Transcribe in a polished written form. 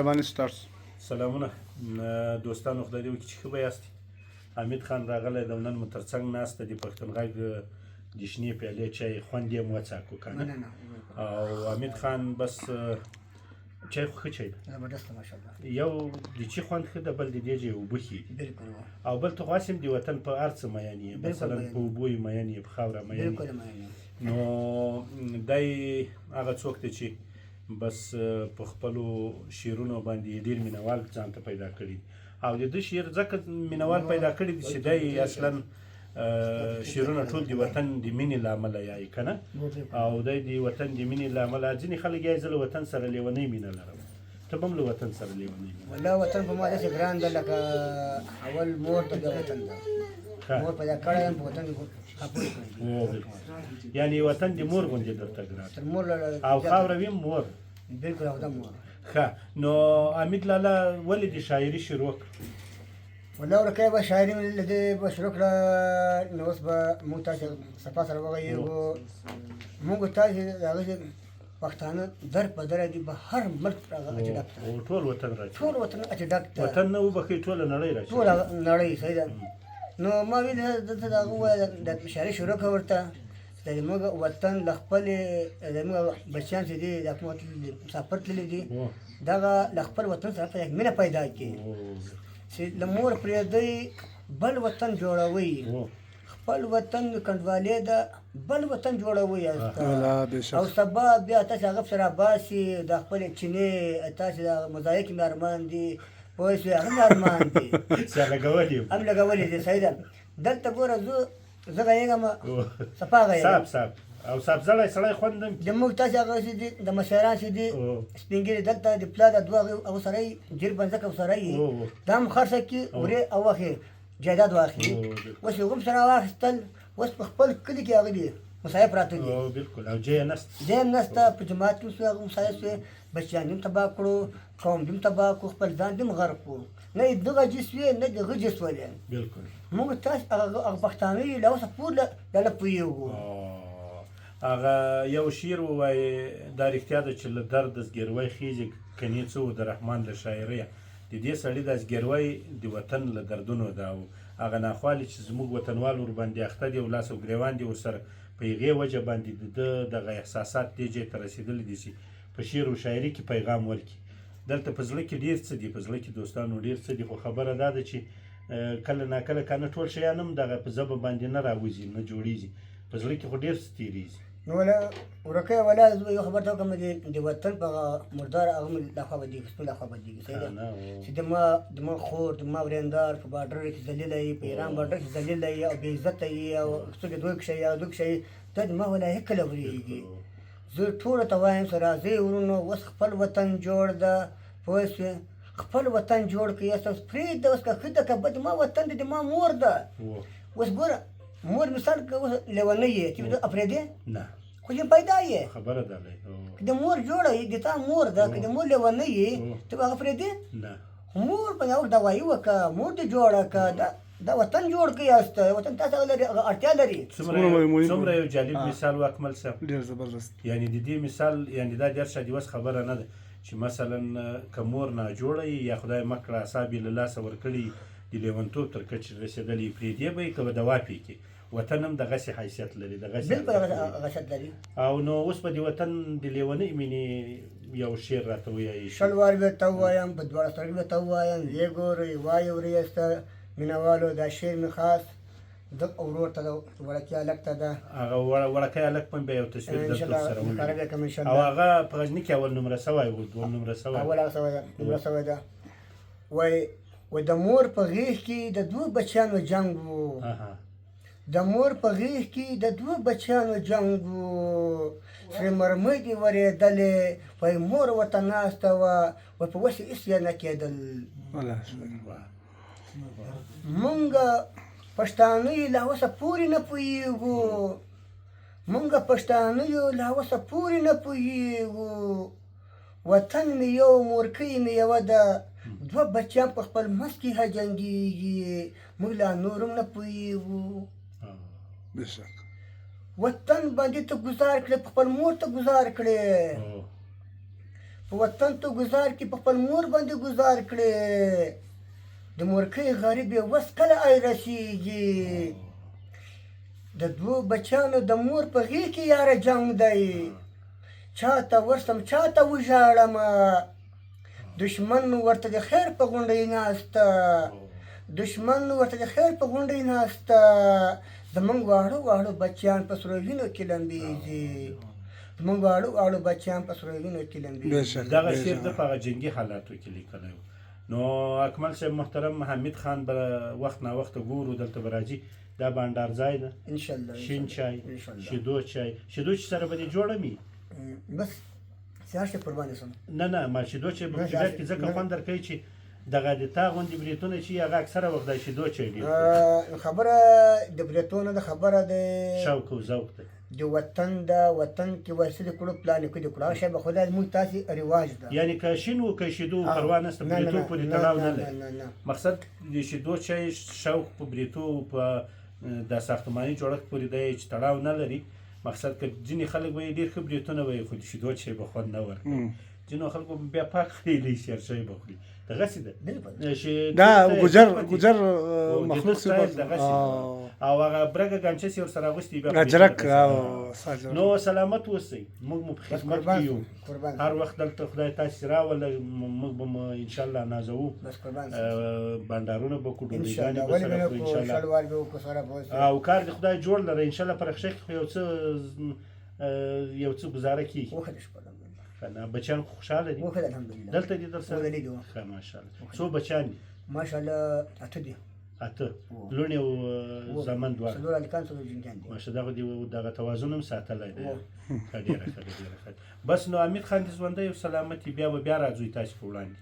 باندې سٹارټ. سلامونه دوستانو، خدای دې وکړي چې ښه به یاست. حمید خان راغلی د نن مو ترڅنګ ناسته د پښتون غږ د شنې پیالې چای خوند یې هم وڅاکو که نه. او حمید خان بس چای خو ښه چای دی. زبردست، ماشاءالله. یو د چی خوند ښه ده، بل د دې ځای اوبه ښې دي. او بل ته خو هسې هم د وطن په هر څه میین یې، مثلا په اوبو یې میین یې، په خاوره میین یې. بالکل مین. نو دی هغه څوک دی چې بس په خپلو شعرونو باندې ډېر مینوال ځان ته پیدا کړي، او د ده شعر ځکه مینوال پیدا کړي دي چې دی اصلا شعرونه ټول د وطن د مینې له امله یایي که نه. او دی د وطن د مینې له امله، ځینې خلک یایي زه له وطن سره لیونۍ مینه لرم، ته به هم له وطن سره لیونۍ مینه؟ والله وطن په ما داسې ګران ده لکه اول مور ته بیا وطن ده. مور پیدا کړی یم، په وطن کې خپل کړی. بالکل، یعنی وطن د مور غوندې درته ګران تر مور او خاوره ویم مور. بالکل، او د مور. ښه، نو امید لالا ولې د شاعري شروع کړه؟ والله ورکه به شاعري مې له دې به شروع کړه. نو اوس به موږ تاسې صفا سره وغږېږو. موږ تاسې هغه پښتانه در په در دي، به هر ملک هغه چې ډک ده. ټول وطن راچي. ټول وطن چې ډک ده. وطن نه وبخښي، ټوله نړۍ راچي. ټوله نړۍ، صحیح ده. نو ما ویل دلته د هغه وویل د شاعري شروع کړه ورته چې زموږ وطن له خپلې، زموږ بچیان چې دي د کوم مسافر تللي دي، دغه له خپل وطن سره په مینه پیدا کړي چې له مور پرېږدئ بل وطن جوړوئ، خپل وطن کنډوالې ده بل وطن جوړوئ. او سبا بیا تاسې هغه پسې راباسي د خپلې چینې، تاسې د مزایک مې ارمان دي، پوه شوې، هغه مې ارمان دي. لګولي هم لګولي دي، صحیح ده. دلته ګوره زه غږېږم، صفا غږېږم. صاحب صاحب او صاحب زړی سړی خوند هم. د موږ تاسې هغه چې دي د مشران چې دي سپین ږیري دلته د پلار د دوه هغه سره یي جیر بنځکه سره یي، دا هم خرڅه کړي ورې او واخلي جایداد واخلي. اوس یې هم سره واخیستل، اوس په خپل کلي کې هغه دي مصایب پراته دي. بالکل، او ځای یې نشته. ځای یې نشته. په جومات کې هغه مصایب سوې، بچیان دې هم تباه کړو، قوم دې هم تباه کړو، خپل ځان دې هم غرق کړو. نه یې دغه جي سوې نه د هغه جي سولې. موږ تاسې هغه پښتانه یو، له اوسه پورې لا نه پوهېږو. هغه یو شعر ووایي، دا رښتیا ده چې له درده زګېروی خېژي کنې څه و د رحمان له شاعرۍ. د دې سړي دا زګېروی د وطن له دردونو ده، او هغه ناخوالې چې زموږ وطنوال ورباندې اخته دي او لاس او ګرېوان دي ورسره، په هغې وجه باندې د ده دغه احساسات دې ځای ته رسېدلي دي چې په شعر او شاعري کې پیغام ورکړي. دلته په زړه کې ډېر څه دي، په زړه کې دوستانو ډېر څه دي، خو خبره دا ده چې کله ناکله که نه ټول شیان هم دغه په ژبه باندې نه راوځي، نه جوړېږي، په زړه کې خو ډېر څه تېرېږي. نو ولا ورکه ولا زه یو خبر ته وکړم، د وطن په مردار هغه مې لا خوا بدېږي، سپین لا خوا بدېږي، صحیح ده. چې د ما خور د ما ورېندار په باډر کې ذلیله یي، په ایران باډر کې ذلیله یي او بې عزته یي او څوک یې دوی کښې او دوی کښې، دا د ما ولا هېڅکله ورېږي. زه ټولو ته وایم چې راځئ ورونو، اوس خپل وطن جوړ ده، پوه شوې، خپل وطن جوړ کړئ. اوس پرېږده اوس که ښه ده که بد، ما وطن دی، د ما مور ده. اوس ګوره مور مثال که اوس لیونۍ یې چې پرېږدې؟ نه، خو چې پیدا یې خبره ده. که د مور جوړه یې، د تا مور ده، که د مور لیونۍ یې ته به هغه پرېږدې؟ نه. مور په یو دوایي وکړه، مور دې جوړه کړه، دا وطن جوړ کړئ. یاست وطن تاسو لري اړتیا لري. څومره یو جالب مثال و اکمل صاحب، ډېر زبردست. یعنی د دې مثال، یعنی دا ډېر ښه دیوس خبره نه ده چې مثلا که مور ناجوړه یي یا خدای مه کړه اعصاب یې له لاسه ورکړي، د لیونتوب تر کچې رسېدلی، پرېږدې به یې که به دوا پې کړي. وطن هم دغسې حیثیت لري، دغسې بالکل حیثیت لري. او نو اوس به د وطن د لیونۍ مینې یو شعر راته ویایي. شل وار به ته ووایم، په دواړه سترګو به ته ووایم، ویې ګورئ وایې اورئ یاست مینهوالو. دا شعر مې خاص د ورور ته ده، وړکی هلک ته ده. هغه وړکی هلک په بیا یو تصویر درته سره وویني. او هغه په غزني کې اول نمره سوی و، دویم نمره سوی. اول هغه سوی ده، نمره سوی ده. وایي د مور په غېږ کې د دوو بچیانو جنګ و، د مور په غېږ کې د دوو بچیانو جنګ و، سرې مرمۍ دې ورېدلې، وایي مور ورته ناسته وه، وایي په وسې هېڅ یې نه کېدل. مونږ پښتانه یو لا اوسه پورې نه پوهېږو، مونږ پښتانه یو لا اوسه پورې نه پوهېږو. وطن مې یو، مورکۍ مې یوه ده، دوه بچیان په خپل منځ کې جنګېږي، موږ لا نور هم نه پوهېږو. وطن باندې ته ګزار کړې، په خپل مور ته ګزار کړې، په وطن ته ګزار کې په خپل مور باندې ګزار کړې. د مورکۍ غریب یې وس کله آی رسیږي. د دوو بچیانو د مور په غېږ کې یاره جنګ دی. چاته ورسم چاته وژاړم، دشمن ورته د خیر په غونډۍ ناسته، دشمن ورته د خیر په غونډۍ ناسته. زمونږ واړه واړه بچیان په سرو وینو کې لمبېږي، زمونږ واړه واړه بچیان په سرو وینو کې لمبېږي. دغه شعر د په هغه جنګي حالاتو کې لیکلی و. نو اکمل صاحب محترم حمید خان به وخت نا وخته ګورو، دلته به راځي. دا بانډار ځای ده، ان شاء الله. شین چای، شیدو چای، شیدو چې سره به دې جوړه مي. بس سیار شي قربان شم. نه نه، ما شیدو چای په طبیعت کې ځکه خوند درکوي چې دغه د تا غوندې بریتونه چې هغه اکثره وخت د شیدو چای ډېر. خبره د بریتونو ده، خبره د شوق او ذوق ده، د وطن ده. وطن کې وسیلې کړو پلان یې کړي کړو، هغه شی به خدای موږ تاسې رواج ده. یعنې که شین و که شیدو پروا نشته، بریتو پورې تړاو نه لري. مقصد د شیدو چای شوق په بریتو په د ساختماني جوړښت پورې دی چې تړاو نه لري. مقصد که ځینې خلک به یې ډېر ښه بریتونه وایي خو د شیدو چای به خوند نه ورکوي. ځینو خلکو بیا پاک خریلی شي، هر شی به خوري. دغسې ده دا ګجر ګجر مخلوق دغسې. او هغه برګه ګانچه چې ورسره اغوستي بیا اجرک. نو سلامت اوسئ، موږ مو په خدمت کې یو هر وخت. دلته خدای تاسې راوله، موږ به مو انشاءالله نازوو، بنډارونه به کړو، ډوډۍګانې به سره خورو انشاءالله. او کار دې خدای جوړ لره انشاءالله. په رخصت کې خو یو څه ګزاره کېږي. نه بچیان خو خوشحاله دي؟ الحمدلله. دلته دي در سره؟ ښه ماشاءالله. څو بچیان دي؟ ماشاءالله اته دي. اته لوڼې او زامن دواړه؟ څلور هلکان څلور جینکیان دي. ماشاءالله، دغه دې دغه توازن هم ساتلی دی. ښه، ډېره ښه ده، ډېره ښه. بس نو امیر خان دې ژوندی او سلامت وي. بیا به بیا راځو تاسې په وړاندې.